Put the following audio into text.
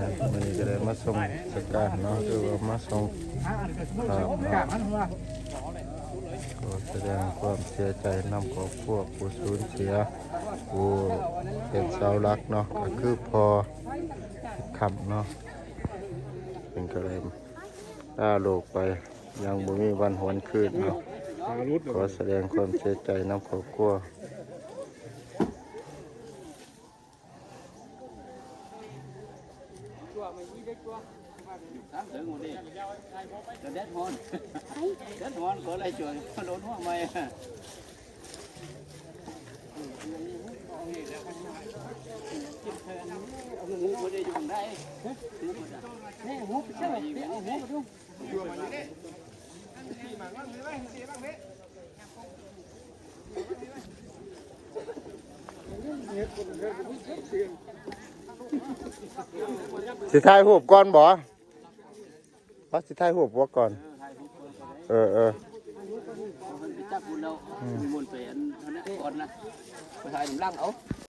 ມື້ນີ້ກໍໄດ້ມາສົ່ງສະການເນາະ ຫຼືວ່າມາສົ່ງພາບເນາະ ກໍສະແດງຄວາມເສຍໃຈນຳຄອບຄົວຜູ້ສູນເສຍ ຜູ້ເປັນເສົາຫຼັກເນາະ ກໍຄືພໍ່ຄຳເນາະ ເພິ່ນກໍໄດ້ລາໂລກໄປຢ່າງບໍ່ມີວັນຫວນຄືນເນາະ ຂໍສະແດງຄວາມເສຍໃຈນຳຄອບຄົວ. ຊິຖ່າຍຮູບກ່ອນບໍ່? ວ່າຊິຖ່າຍຮູບບໍ່ກ່ອນ? ເອີ ເອີ ໄປຈັບພຸ້ນແລ້ວ ອືມ ນິມົນໄປອັນນັ້ນກ່ອນນະ ໄປຖ່າຍນຳຫຼັງເອົາ.